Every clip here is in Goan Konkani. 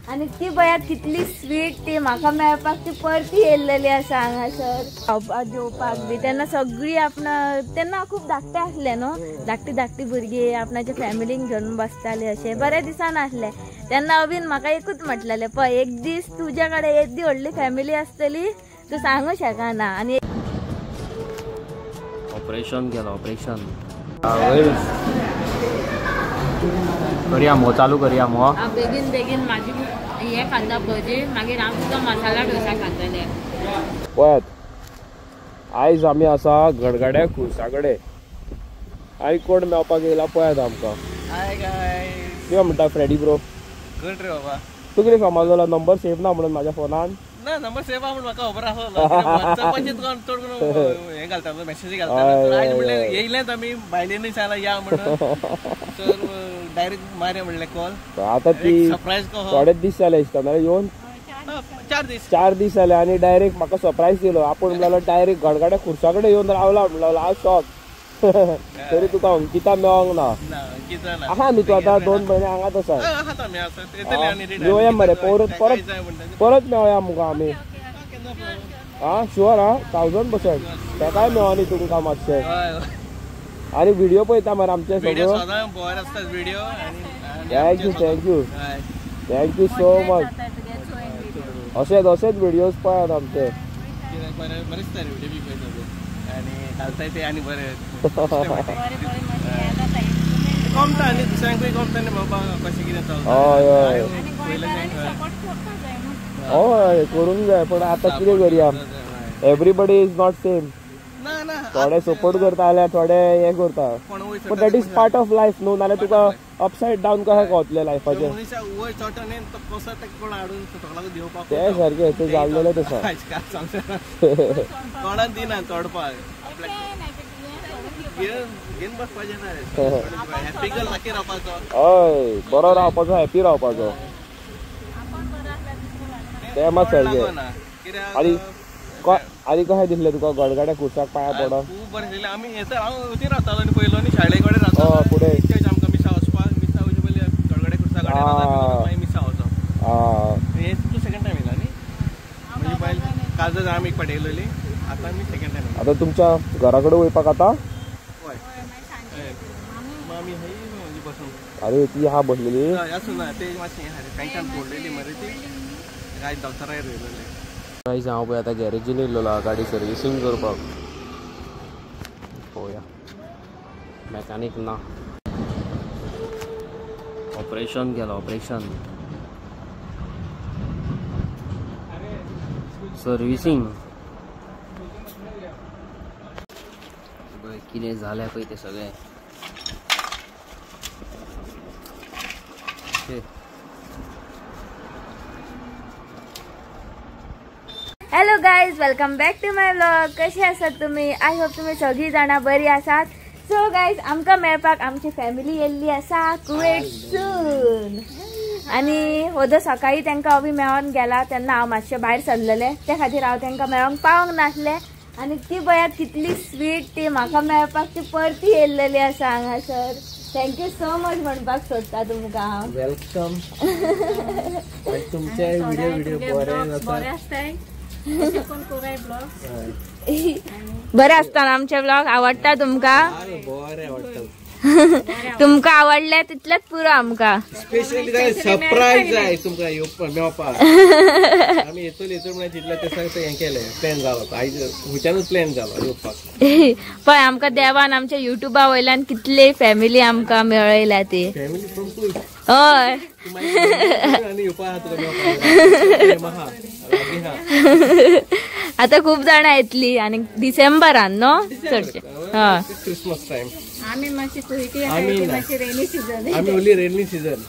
आनी ती पळयात कितली स्वीट ती म्हाका मेळपाक ती परती येयल्लेली आसा हांगासर खावपाक जेवपाक बी. तेन्ना सगळीं आपणा तेन्ना खूब धाकटे आसले न्हू, धाकटी धाकटी भुरगीं आपणाच्या फॅमिलीक घेवन बसताले अशें बऱ्या दिसान आसले. तेन्ना अभिन म्हाका एकूच म्हटलेलें, पळय एक दीस तुज्या कडेन येदी व्हडली फॅमिली आसतली तूं सांगू शकना. आनी ऑपरेशन केलं, ऑपरेशन करया मो, चालू करया मो. बेगीन बेगीन म्हाजी हे खाता भजी, मागीर हांव तुका मसाला डोसा खातले. पळयात आयज आमी आसा गडगड्या खुर्सा कडेन. आनी कोण मेळपाक येयला पळयात आमकां. कितें म्हणटा फ्रेडी ब्रो? गुड रे बाबा. तूं कितें समजलो नंबर सेव ना म्हणून म्हाज्या फोनान? ना नंबर सेव आहा म्हूण म्हाका खबर आसलो. व्हॉट्सएपाचेर तुका चड करून हें घालता, मॅसेजी घालता. आयज म्हणलें येयलेंच आमी, बायलेनूय सांगला या म्हणून, तर डायरेक्ट मारया म्हणलें कॉल. आतां ती सरप्रायज कसो थोडेच दीस जाले दिसता नाल्यार येवन 4 दीस जाले आनी डायरेक्ट म्हाका सरप्रायज दिलो. आपूण म्हणल्यार डायरेक्ट गडगड्या खुर्सा कडेन येवन रावला म्हणल्यार हांव शॉक. तरी तुका अंकिता मेळोंक ना. आहा न्ही तूं आतां 2 म्हयने हांगाच आसा. येवया मरे परत परत परत मेळया मुगो आमी. आं शुअर आं 1000%. तेकाय मेळो न्ही तुमकां मातशें. आनी व्हिडिओ पळयता मरे आमचे सगळ्यो. Thank you thank you thank you so much. अशेच अशेच व्हिडिओज पळयात आमचे. घालताय ते आनी बरें कमता आनी दुसऱ्यांकूय कमता न्ही बाबा कशें कितें चलता. हय हय करूंक जाय, पण आतां कितें करया, एवरीबडी is not same. थोडे सपोर्ट करता जाल्यार थोडे हें करता, पण that is part of life न्हू. नाल्यार तुका अपसायड डावन कशें कळतलें लायफाचें. तें सारकें तें जाल्लेलें आसा. कोणाक दिना चडपाक, हय बरो रावपाचो, हॅपी रावपाचो, तें मात सारकें. आनी आनी कशें दिसलें तुका गडगड्या खुर्साक पांया पडोन? खूब बरें दिसलें. आमी हेसर हांव थंय रावतालो न्ही पयलो न्ही, शाळे कडेन रावतालो. फुडें आमकां मिसा वचपाक, मिसा वयचे पयलीं गडगड्या खुर्सा कडेन मागीर मिसा वचप. हें तूं सेकंड टायम येयला न्ही? म्हणजे पयलीं काजज आमी एक फावटी येयलेली, आतां आमी सेकंड टायम. आतां तुमच्या घरा कडेन वयपाक आतां? हय मामी हय म्हणजे बसून. अरे ती आहा बसलेली? हय आसूं ना, ते मातशें हें पॅन्टान फोडलेली मरे ती, आयज दोतोरागेर व्हेलेलें. गायज हांव पळय आतां गॅरेजीन येयल्लो आहा गाडी सर्विसींग करपाक. पळोवया मॅकानीक ना. ऑपरेशन केलं, ऑपरेशन सर्विसींग. कितें जालें पळय तें सगळें. Hello guys, welcome back to my vlog. कशी आसात तुम्ही? I hope तुम्ही सगळी जाणां बरी आसात. सो गायज आमकां मेळपाक आमची फॅमिली येयल्ली आसा कुवेटसून. आनी ओदो सकाळी तांकां अभी मेळोन गेला तेन्ना हांव मातशें भायर सरलेलें, त्या खातीर हांव तांकां मेळोंक पावंक नासलें. आनी ती पळयात कितली स्वीट ती म्हाका मेळपाक ती परती येयल्लेली आसा हांगासर. Thank you so much म्हणपाक सोदता तुमकां हांव. Welcome. तुमचे व्हिडिओ बरे आसता. बरें आसता आमचे ब्लॉग? आवडटा तुमकां? बरें आवडटा. तुमकां आवडलें तितलेंच पुरो आमकां. स्पेशली सरप्रायज जाय तुमकां येवपाक मेळपाक. आमी येतले येतले म्हणल्यार तितलें ते हें केलें, प्लॅन जालो आयज, खंयच्यानूच प्लॅन जालो येवपाक. पळय आमकां देवान आमच्या युट्यूबा वयल्यान कितली फॅमिली आमकां मेळयल्या ती. Family from Kuwait. हय आतां खूब जाणां येतली आनी डिसेंबरान न्हू चडशे. हय क्रिसमस टायम. आमी मातशी कुवेटी मातशी रेनी सीजन. आमी only rainy season.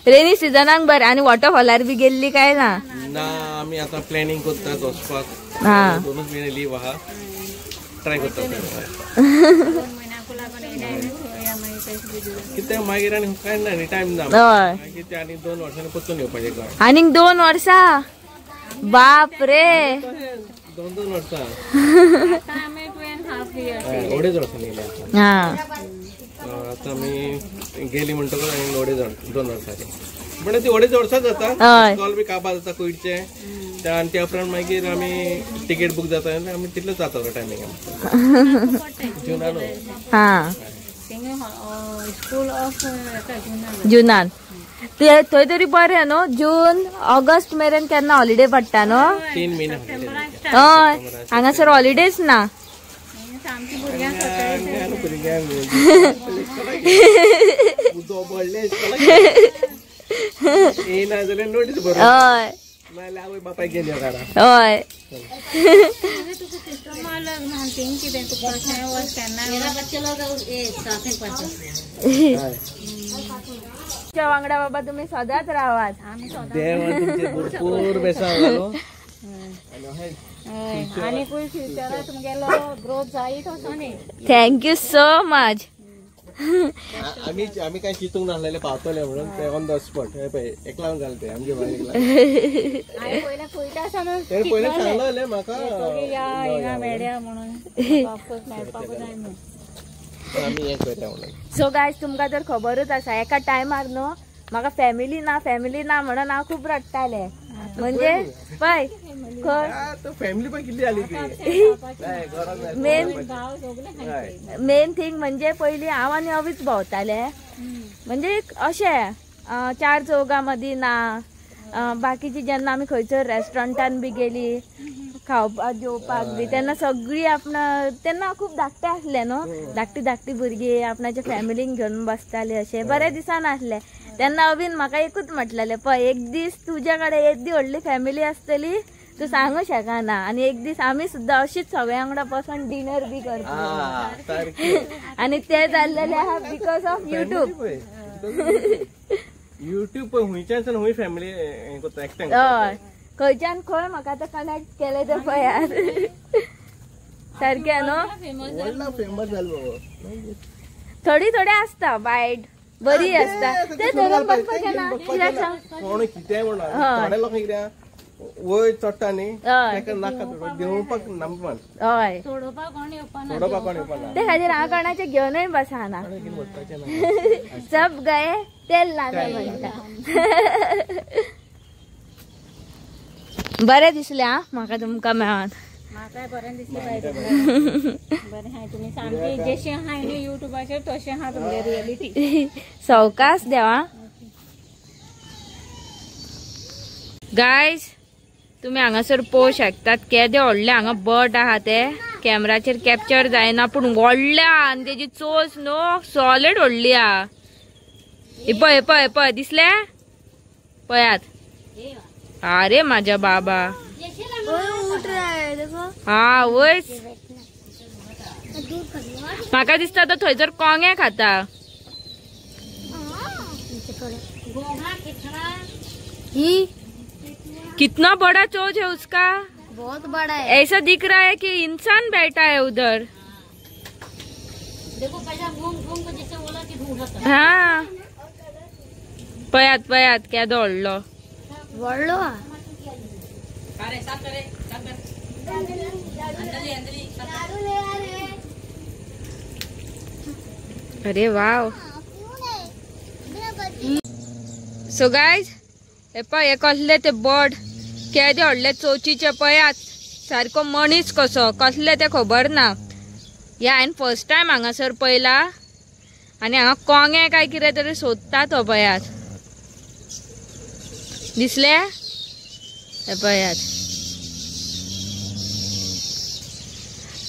Rainy सिजनाक बरें. आनी वॉटरफॉलार बी गेल्ली काय ना? ना, आमी आतां प्लॅनिंग करतात वचपाक. 2 म्हयने लीव आहा, ट्राय करतात. कितें मागीर आनी कांय ना न्ही, टायम ना. मागीर ते आनी 2 वर्सांनी परतून येवपाचें गोंय. आनीक 2 वर्सां? बाप रे, 2 वर्सां. 2.5 years. अडेच वर्सांनी येयले. आतां आमी गेली म्हणटकच आनी अडेच 2 वर्सांनी. म्हणजे ती अडेच वर्सां जाता, कॉल बी काबार जाता कुयटचे, आनी त्या उपरांत मागीर आमी तिकेट बूक जाता आनी आमी तितलेच जाता टायमींग जुनान. हा जुनान थंय तरी बरें न्हू, जून ऑगस्ट मेरेन केन्ना हॉलिडे पडटा न्हू, 3 महिने. हय हांगासर हॉलिडेच ना. हय हय वांगडा बाबा तुम्ही सदांच रावात. भरपूर बेसांव thank you so much. आमी आमी काय चितूंक नासलेले पावतले म्हणून ते ऑन the spot पळय एकलान जालें ते आमचे भायर एकला. पयलें सांगलें म्हाका सो गायज तुमकां तर खबरूच आसा एका टायमार न्हू म्हाका फॅमिली ना फॅमिली ना म्हणून हांव खूब रडटालें. म्हणजे पळय मेन थिंग म्हणजे पयलीं हांव आनी अवीच भोंवताले, म्हणजे अशें चार चौगां मदीं ना, बाकीची जेन्ना आमी खंयसर रेस्टॉरंटान बी गेली खावपाक जेवपाक बी तेन्ना सगळीं आपणा तेन्ना खूब धाकटे आसले न्हू, धाकटी धाकटी भुरगीं आपणाच्या फॅमिलीक घेवन बसताले, अशें बरें दिसान आसलें. तेन्ना अवीन म्हाका एकूच म्हटलेलें, पळय एक दीस तुज्या कडेन येदी व्हडली फॅमिली आसतली तूं सांगू शकना, आनी एक दीस आमी सुद्दां अशीच सगळ्या वांगडा बसून डिनर बी करता. आनी ते जाल्लेले आहा because of YouTube. YouTube खंयच्यान खंय फॅमिली हय खंयच्यान खंय म्हाका आतां कनेक्ट केलें तें पळयात सारकें न्हू. थोडी थोडी आसता वायट बरी आसता ते धरून बसपाचें ना, कित्याक सांग कोण कितेंय म्हणा थोडे लोक कितें वयर चडटा न्ही ताका नाका देंवपाक नंबर. हय सोडोवपाक कोण येवपा ना, ते खातीर हांव कोणाचें घेवनूय बसना. सब गये तेल लाने म्हणटा. बरें दिसलें आं म्हाका तुमकां मेळोन. म्हाकाय बरें दिसलें बाय, बरें आहा तुमी सामकें जशें आहा न्ही युट्यूबाचेर तशें आहा तुमगे रियलिटी. सवकास देवा. गायज तुम्ही हांगासर पळोवंक शकतात केदे व्हडले हांगा बर्ड आहा, ते कॅमेराचेर कॅप्चर जायना पूण व्हडले आहा आनी तेजी चोंच न्हू सॉलिड व्हडली आहा. पळय पळय पळय दिसले पळयात. अरे माझ्या बाबा हा वयच म्हाका दिसता तो थंयसर कोंगे खाता. कितना बड़ा चोंच है उसका, बहुत बड़ा है। ऐसा दिख रहा है कि इंसान बैठा है उधर। देखो कैसा घूम घूम के जैसे बोला कि ढूंढता है। हाँ पयात पयात क्या दौड़लो वळलो। अरे वाव। सो गाइस हे पळय हे कसले ते बर्ड केदे व्हडले चोंचीचे पळयात, सारको मनीस कसो, कसले ते खबर ना. हे हांवें फर्स्ट टायम हांगासर पळयला आनी हांगा कोंगे काय कितें तरी सोदता तो पळयात, दिसले हे पळयात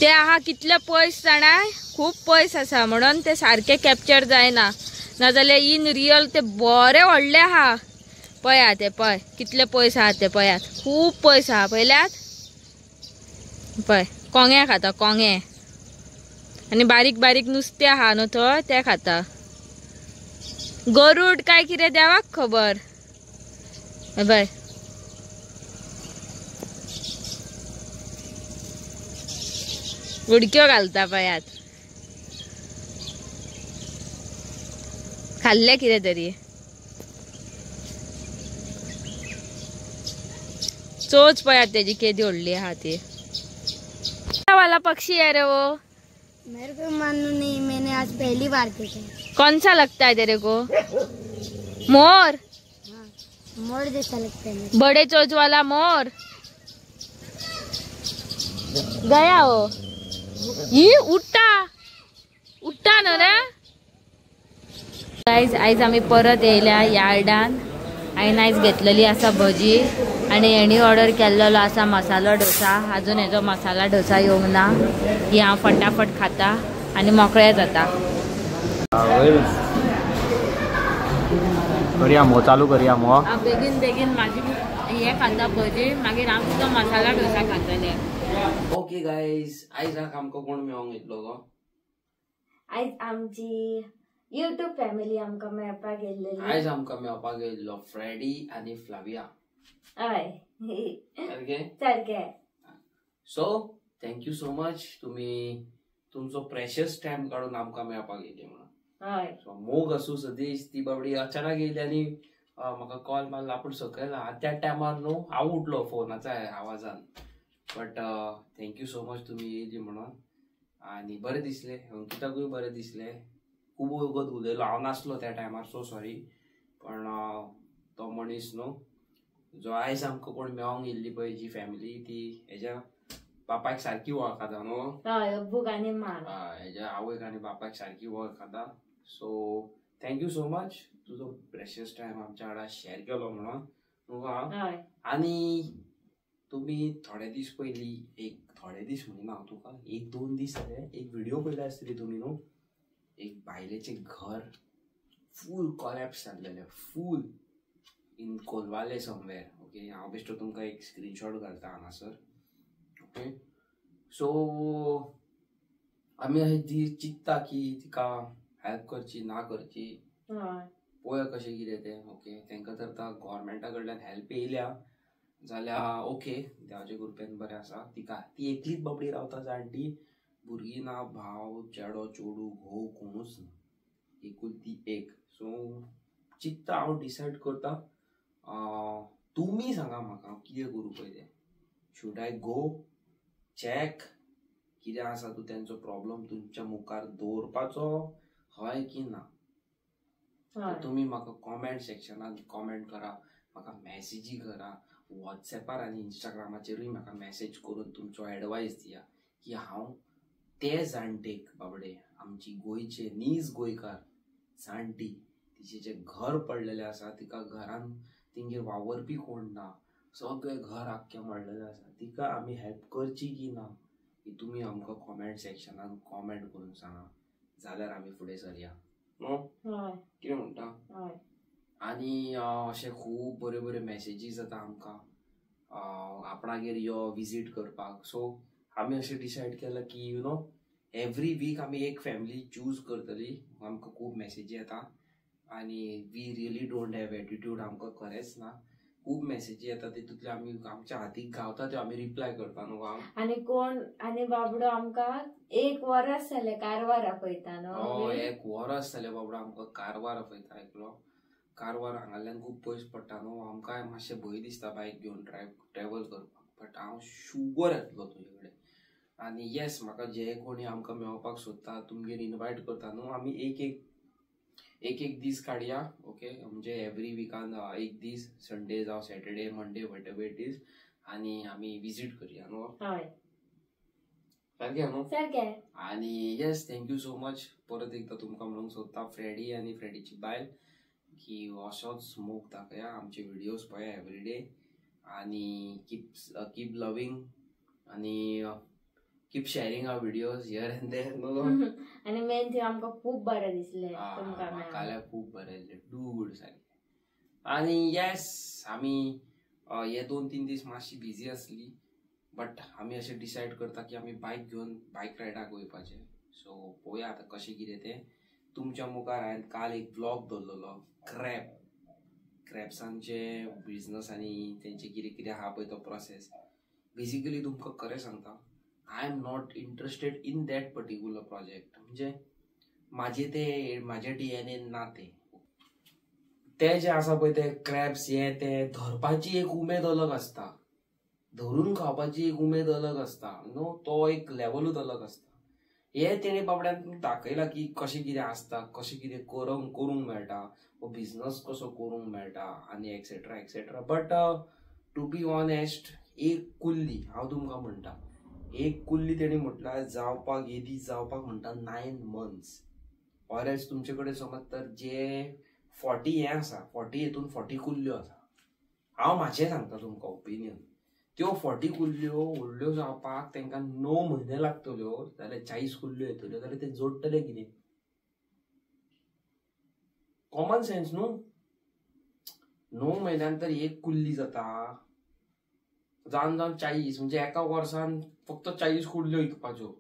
ते आहा कितले पयस जाणाय, खूब पयस आसा म्हणून ते सारके कॅप्चर जायना, नाजाल्यार इन रियल ते बरे व्हडले आहा. पळयात ते पळय कितले पयस आहा ते पळयात, खूब पयस आहा पळयल्यात. पळय कोंगे खाता कोंगे आनी बारीक बारीक नुस्तें आहा न्हू थंय ते खाता. गरुड काय कितें देवाक खबर. पळय उडक्यो घालता पळयात, खाल्ले कितें तरी. चोच पळयात तेजी केदी व्हडली आहा ती. वाला पक्षी है रे वो? मेरे को मालूम नहीं, मैंने आज पहली बार देखा। कौन सा लगता है तेरे को? मोर? हाँ। मोर जैसा लगता है। बड़े चोच वाला मोर गया हो। ये उठता उठता ना रे। गायज आयज आमी परत येयल्या यार्डान। हांवें आयज घेतलेली आसा भजी आनी हेणी ऑर्डर केल्लो आसा मसालो डोसा। अजून हेजो मसाला डोसा येवंक ना। ही हांव फटाफट खाता आनी मोकळे जाता। करया मो चालू करया मो। बेगीन बेगीन म्हाजी हे खाता भजी, मागीर हांव तुजो मसाला डोसा खातले। ओके गायज, आयज आमकां कोण मेळोंक येतलो गो? आयज आमची यूट्यूब फॅमिली आमकां मेळपाक गेल्ली। आयज आमकां मेळपाक गेल्लो फ्रेडी आनी फ्लाविया। हय सारकें सारकें। So thank you so much, तुमी तुमचो प्रेशियस टायम काडून आमकां मेळपाक येयली म्हणून। हय सो मोग आसूं सदीश। ती बाबडी अचानक येयली आनी म्हाका कॉल मारलो आपूण सकयल आहा त्या टायमार न्हू हांव उठलो फोनाच्या आवाजान। But thank you so much तुमी येयली म्हणून आनी बरें दिसलें। अंकिताकूय बरें दिसलें। खूब वगत उलयलो हांव नासलो त्या टायमार, सो सॉरी। पण तो मनीस न्हू जो आयज आमकां कोण मेळोंक येयल्ली पळय जी फॅमिली, ती हेज्या बापायक सारकी वळखता न्हू। हय अब्बूक आनी मांक। हेज्या आवयक आनी बापायक सारकी वळखता। So thank you so much, तुजो प्रेशियस टायम आमच्या वांगडा शेअर केलो म्हणून न्हू। आनी तुमी थोडे दीस पयलीं, एक थोडे दीस म्हणिना हांव तुका, एक दोन दीस जाले एक व्हिडिओ पळयला आसतली तुमी न्हू। एक बायलेचें घर फूल कॉलॅप्स जाल्लेलें, full in Colvale somewhere. Okay, हांव बेश्टो तुमकां एक स्क्रीनशॉट घालता हांगासर। ओके, सो आमी अशें दीस चिंतता की तिका हेल्प करची ना करची, पळोवया कशें कितें तें। ओके, तांकां तर आतां गोवोरमेंटा कडल्यान हेल्प येयल्या जाल्यार ओके, देवाच्या कृपेन बरें आसा। तिका ती एकलीच बाबडी रावता जाणटी, भुरगीं ना, भाव, चेडो, चेडूं, घोव कोणूच ना, एकुलती एक। सो चिंतता हांव, डिसायड करता। तुमी सांगा म्हाका कितें करूं पळय तें। Should I go check कितें आसा तूं तेंचो प्रॉब्लम तुमच्या मुखार दवरपाचो हय की ना? तुमी म्हाका कॉमेंट सेक्शनान कॉमेंट करा, म्हाका मॅसेजी करा, वॉट्सॅपार आनी इंस्टाग्रामाचेरूय म्हाका मॅसेज करून तुमचो एडवायस दिया की हांव ते जाणटेक बाबडे आमची गोंयचे नीज गोंयकार जाणटी, तिचें जें घर पडलेलें आसा, तिका घरान तिंगेर वावरपी कोण ना, सगळें घर आख्खें मोडलेलें आसा, तिका आमी हेल्प करची की ना ही तुमी आमकां कॉमेंट सेक्शनान कॉमेंट करून सांगा, जाल्यार आमी फुडें सरया न्हू। कितें म्हणटा? आनी अशे खूब बऱ्यो बऱ्यो मॅसेजीस जाता आमकां आपणागेर यो विजीट करपाक। सो आमी अशें डिसायड केलां की you know every week आमी एक फॅमिली चूज करतली। आमकां खूब मॅसेजी येता आनी we really don't have attitude, आमकां खरेंच ना। खूब मॅसेजी येता तितूंतले आमी आमच्या हातीक गावता त्यो आमी रिप्लाय करता न्हू। आनी कोण आनी बाबडो आमकां एक वरस जालें कारवार आपयता न्हू। हय, एक वरस जालें बाबडो आमकां कारवार आपयता एकलो। कारवार हांगाल्यान खूब पयस पडटा न्हू, आमकांय मातशें भंय दिसता बायक घेवन ट्रॅवल करपाक। बट हांव शुवर येतलो तुजे कडेन। आनी येस, म्हाका जे कोणी आमकां मेळपाक सोदता तुमगेर इनवायट करता न्हू, आमी एक एक एक एक दीस काडया। ओके, म्हणजे एवरी विकान एक दीस, संडे जावं Saturday, Monday, whatever it is, आनी आमी विजीट करया न्हू। सारकें न्हू? सारकें। आनी yes, thank you so much परत एकदां तुमकां म्हणूंक सोदता फ्रेडी आनी फ्रेडीची बायल की असोच मोग दाखया, आमचे व्हिडियोज पळया एवरीडे आनी कीप लवींग आनी keep sharing our videos here and there. आनी मेन थिंग आमकां खूब बरें दिसलें तुमकां म्हाका खूब बरें दिसलें, डूड सारकें। आनी येस, आमी हे 2-3 दीस मातशी बिजी आसली, बट आमी अशें डिसायड करता की आमी बायक घेवन बायक रायडाक वयपाचें। सो पळोवया आतां कशें कितें तें तुमच्या मुखार। हांवें काल एक व्लॉग दवरलेलो क्रॅप्सांचे बिजनस आनी तेंचे कितें कितें आहा पळय तो प्रोसेस। बेसिकली तुमकां खरें सांगता, I am not interested in that particular project. म्हणजे म्हाजे ते म्हाजे DNA ना ते ते जे आसा पळय ते क्रॅप्स हे ते धरपाची एक उमेद अलग आसता, धरून खावपाची एक उमेद अलग आसता न्हू, तो एक लेवलूच अलग आसता। हे तेणे बाबड्यान दाखयला की कशें कितें आसता, कशें कितें करूंक मेळटा, हो बिजनस कसो करूंक मेळटा आनी etcetera etcetera. But to be honest एक कुल्ली हांव तुमकां म्हणटा, एक कुल्ली तेणी म्हटल्यार जावपाक येदी जावपाक म्हणटा 9 months. Or else तुमचे कडेन समज तर जे 40 हें आसा, 40 हितून 40 कुल्ल्यो आसा. हांव म्हाजें सांगता तुमकां ओपिनियन, त्यो 40 कुल्ल्यो व्हडल्यो जावपाक तांकां 9 म्हयने लागतल्यो जाल्यार 40 कुल्ल्यो येतल्यो जाल्यार ते जोडटले कितें? कॉमन सेन्स न्हू. 9 म्हयन्यान तर एक कुल्ली जाता, जावन जावन 40 म्हणजे एका वर्सान फक्त 40 कुल्ल्यो विकपाच्यो.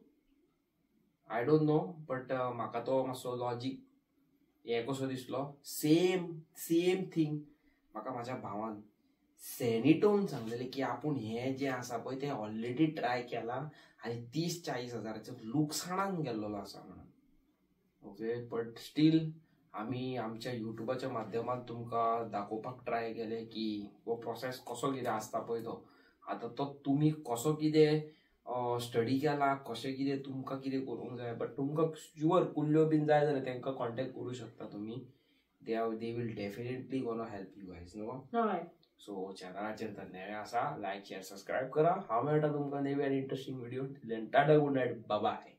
I don't know, but म्हाका तो मातसो लॉजीक हे कसो दिसलो. सेम सेम थींग म्हाका म्हाज्या भावान सॅनिटोन सांगलेलें की आपूण हें जें आसा पळय तें ऑलरेडी ट्राय केलां आनी 30-40 हजाराचें लुकसाणान गेल्लो आसा म्हणून. ओके, बट स्टील आमी आमच्या युट्यूबाच्या माध्यमात तुमकां दाखोवपाक ट्राय केलें की हो प्रोसेस कसो कितें आसता पळय तो. आतां तो तुमी कसो कितें स्टडी केला, कशें कितें तुमकां कितें करूंक जाय, बट तुमकां शुअर कुल्ल्यो बीन जाय जाल्यार तांकां कॉन्टेक्ट करूं शकता तुमी. They will definitely gonna help you guys न्हू. सो चॅनलाचेर तर नवे आसा, लायक शेअर सबस्क्रायब करा. हांव मेळटा तुमकां नवे आनी interesting video. Tata, good night, bye.